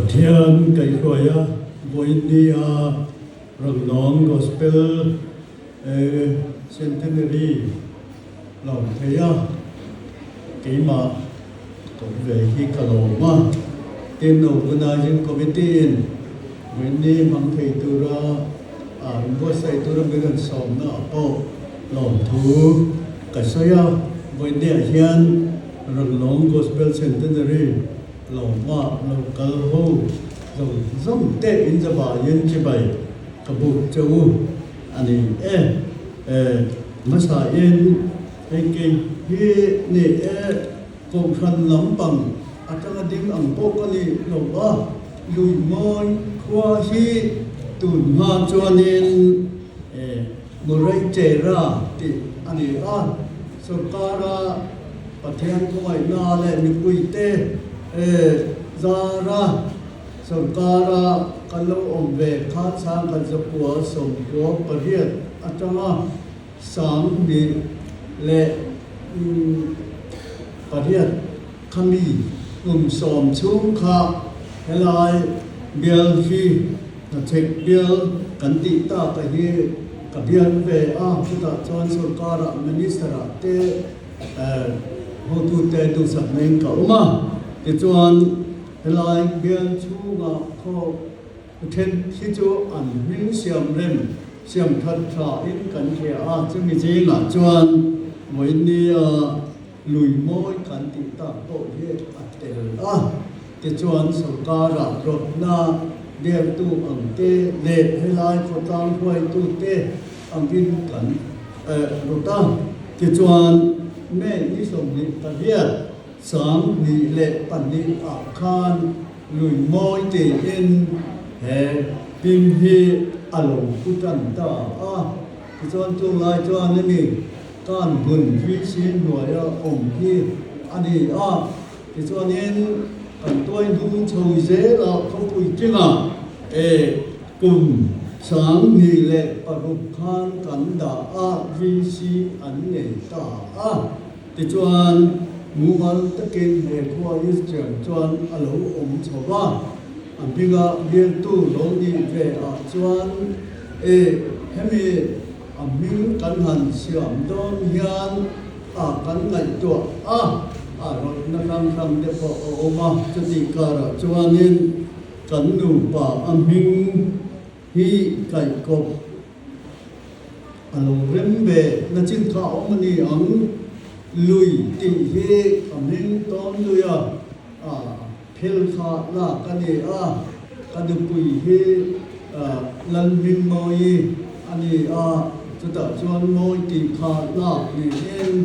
Pathian kaihhruaia vawiin-nia Ranglawng Gospel Centenary lawm thei a, keimah ka awm ve hi ka lawm a. Tin, Organising Committee-in vawiin-ni hmang thei tura an buatsaih tura min rawn sawmna ah pawh lawmthu ka sawi a. Vawiin-niah hian Ranglawng Gospel Centenary Lawma lo kal ho zawng zawng te in zavaiin chibai ka buk che u a ni e. Hmasain hei kei hi ni e, Kohhran lampang atanga ding ang pawh ka ni lo a, Luimawi khua hi tun hma chuanin Murray Chera tih a ni a, sorkara Pathian khawngaihna leh mipuite zara sorkara kan lo awm ve kha chhangkhat zakua sawmkua pariat atanga 2000 pariat khami kum sawm chhung kha helai bial hi hnathek bial kan tih tak a hi ka bial ve a, chutah chuan sorkarah minister ah te Hotute duhsakna in ka awm a, tichuan helai bial chhungah khaw then hi chu an hming siam rem siam that tha in kan hria a, chumi zingah chuan vawinia lui mawi kan tih tak pawh hi a tel a, tichuan sorkarah rawtna bialtu ang te leh helai khawtlang hruaitute angin kan rawt a. Tichuan, May ni 28, 2002 ah khan lui mawi tiin he ping hi a lo pu tan ta a. Tichuan tunglai chuan a ni kan hmun VC hnuaia awm hi a ni a. Tichuanin kan tuai hnung chho zelah khawpui tingah Kum 2006 khan kan dah a, VC an nei ta a. Tichuan, mumal takin he khua Israel chuan a lo awm chho va. A hminga bialtu lo nih ve ah chuan, e, hemi a hming kan han siam dawn hian a kan ngaihtuah a, a rawtna hrang hrang te pawh a awm a. Chutih karah chuanin, Kan nupa a hming hi kaihkawp a lo rem ve na chin kha a awm a ni ang. Lui tih hi ka hming tawn lui a, a phel kha lak a ni a, ka nupui hi Lalhmingmawii a ni a, chutah chuan mawi tih kha lak niin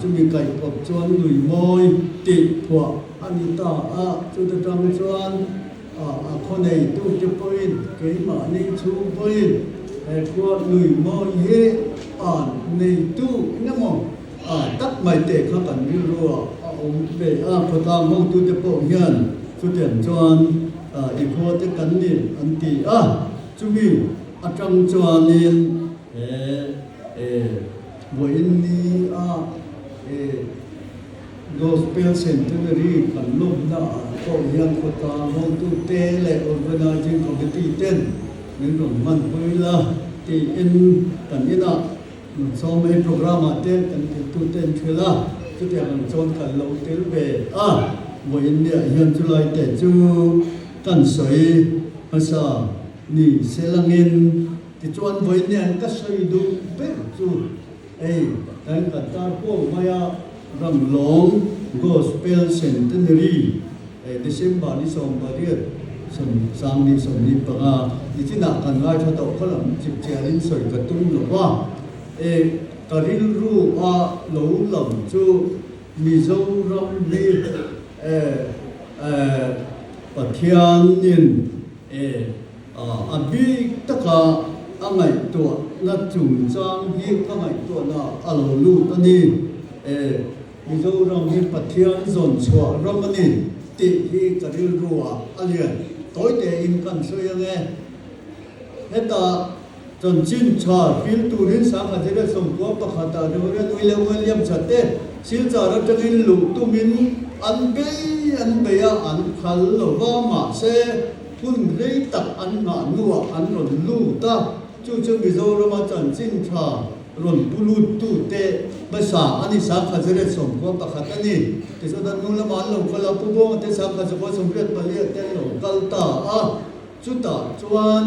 chumi kaihkawp chuan lui mawi tih phuah A ni ta a, chuta tang chuan a khaw neitute pawhin keimahni chhung pawhin he khua lui mawi hi an neitu engemaw tak mai te kha kan rilru ah a awm ve a, khawtlang hotute pawh hian chutiang chuan i khua te kan ni an ti a, chumi atang chuanin he vawiin ni a Gospel Centenary kan lawmna ah pawh hian khawtlang hotute leh Organising Committee ten min rawn hmanpui la tiin kan inah rawn sawm a, he programme ah te kan thiltute an hrilh a, chutiang ang chuan kan lo tel ve a, vawiin niah hian chulai te chu kan sawi hmasa ni selangin tichuan vawiin niah hian ka sawi duh ber chu Hei kan kan tar pawh mai a, Ramlawng Gospel Centenary December ni 18 2025 ni chinah kan ngaithla tawh kha lam chip chiarin sawi ka tum lo va. E ka rilru a lo lam chu Mizoram hi e Pathianin e A bik taka a ngaihtuahna chungchang hi ka ngaihtuahna a lo lut a ni. E, Mizoram hi Pathian zawn chhuah ram a ni tih hi ka rilru ah a lian tawi tein kan sawi ang e. Heta chanchin tha fil turin 1991 ah Reverend William Williams-a te. Silchar atangin luh tumin an bei an bei a, an phal lo va, mahse hun rei tak an nghah hnuah an rawn lut a, chu chu Mizorama chanchin tha rawn pu luttute hmasa a ni, 1991 a ni. Tichuan an hnu lamah an lo kal a, Pu Buanga te 1984 te an lo kal ta a. Chutah chuan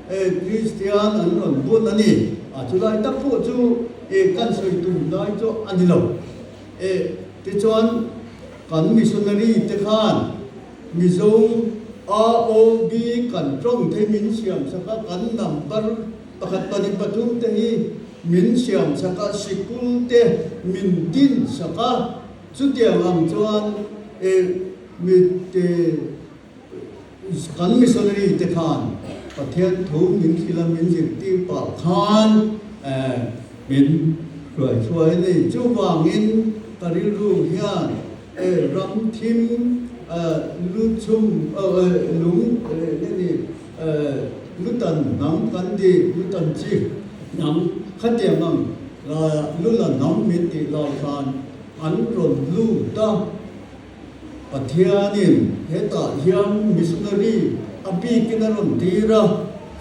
Kristian an rawn bun a ni. A chulai tak pawh chu kan sawi tum lai chu a ni lo. Tichuan kan missionary te khan Mizo AOB kan tawng thei min siam sak a, kan number pakhat pahnih pathum te hi min siam sak a, sikul te min din sak a. Chutiang ang chuan mi te Kan missionary te khan Pathian thu min hrilh a, min zirtir pah khan min hruai chhuai a ni. Chuvangin ka rilru hian ram thim lu chhum lung nge ni lutan hnam kan ti lutan chi hnam khatiang ang lu la hnam min tih lai khan an rawn lut a. Pathianin hetah hian missionary a bikin a rawn tir a,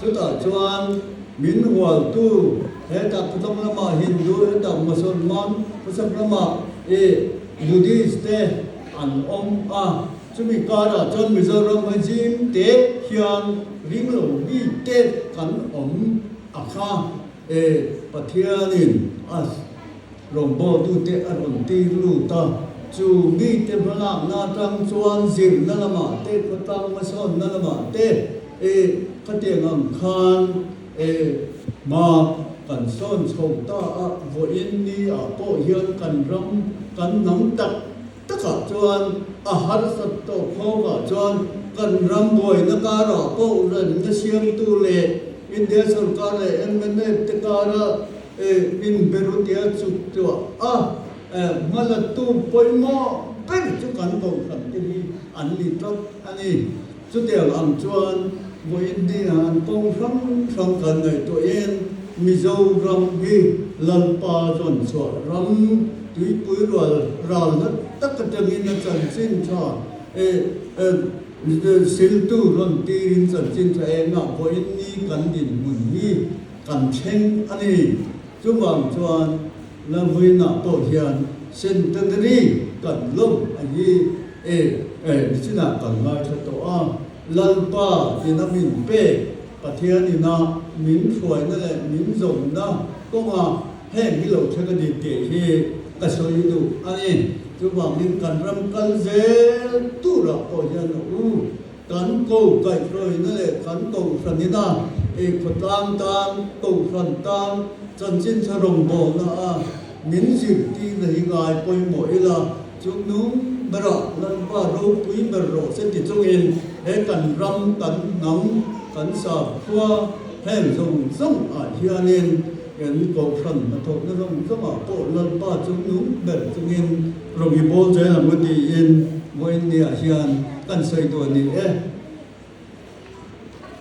chutah chuan min hualtu hetah Kutang lamah Hindu, hetah Mosolman, khawchhak lamah i Buddhist te an awm a, chumi karah chuan Mizoram a zim te hian ringlo mi te kan awm a kha e Pathianin a Rawngbawltute a rawn tir lut a, chu mite hmalakna atang chuan zirna lamah te, khawtlang hmasawnna lamah te e khatiang ang khan e hma kan sawn chho ta a, vawiin ni ah pawh hian kan ram kan hnam tak takah chuan a harsat tawh khawkah chuan kan ram buaina karah pawh remna siamtu leh India sorkar leh mnf te kara inberutia chuktuah a hmalatu pawimawh ber chu kan kohhran te hi an ni tlat a ni. Chutiang ang chuan vawiin ni ah an kawng hrang hrang kan ngaihtuahin Mizoram hi Lalpa zawn chhuah ram tuipui rual ral hla tak atangin a chanchin tha siltu rawn tirin chanchin tha engah vawiin ni kan dinhmun hi kan thleng a ni. Chuvang chuan Lavuinah pawh hian centenary kan lawm a hi e e nichinah kan ngaithla tawh a, Lalpa ina min pek, Pathian ina min hruaina leh min zawmna kawnga heng hi lo thleng a ni tih hi ka sawi duh a ni. Chuvangin kan ram kal zel turah pawh hian a u. Kan ko kaihhruaina leh kan kohhranina ei khawtlang tan, kohhran tan chanchin tha rawngbawlna a min zirtirna hi ngai pawimawh ila, chu nung berah Lalpa ropui ber rawh se ti chungin he kan ram, kan hnam, kan sakhua heng zawng zawng ah hianin kan kohhran hnathawkna zawng zawng ah pawh Lalpa chu nung ber chungin rawng i bawl zel ang u tiin vawiin ni ah hian Kan sawi duh a ni e.